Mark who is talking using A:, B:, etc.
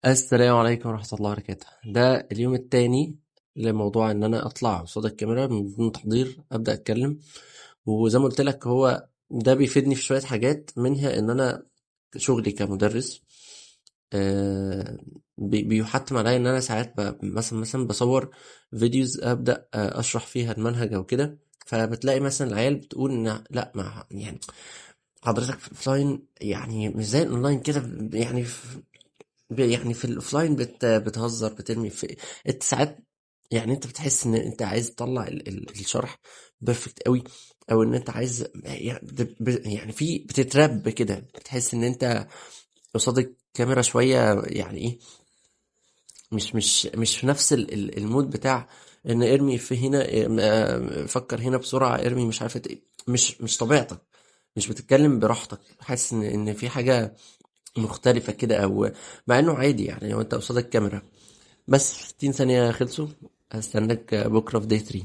A: السلام عليكم ورحمة الله وبركاته. ده اليوم التاني لموضوع ان انا اطلع قصاد الكاميرا من دون تحضير ابدا اتكلم، وزي ما قلت لك هو ده بيفيدني في شوية حاجات، منها ان انا شغلي كمدرس بيحتم عليا ان انا ساعات مثلا بصور videos ابدا اشرح فيها المنهج او كده، فبتلاقي مثلا العيال بتقول ان لا ما يعني حضرتك في ال offline يعني مش زي الاونلاين كده، يعني يعني في ال offline بتهزر بترمي في انت ساعات، يعني انت بتحس ان انت عايز تطلع الشرح perfect قوي، او ان انت عايز يعني يعني في بتترب كده، بتحس ان انت قصاد الكاميرا شوية يعني ايه، مش في نفس ال mood بتاع ان ارمي في هنا، فكر هنا بسرعة، ارمي مش عارفه ايه، مش طبيعتك، مش بتتكلم براحتك، حاسس ان في حاجة مختلفة كده، او مع انه عادي يعني لو انت قصاد الكاميرا. بس 60 ثانية خلصوا، هستناك بكرة في day 3.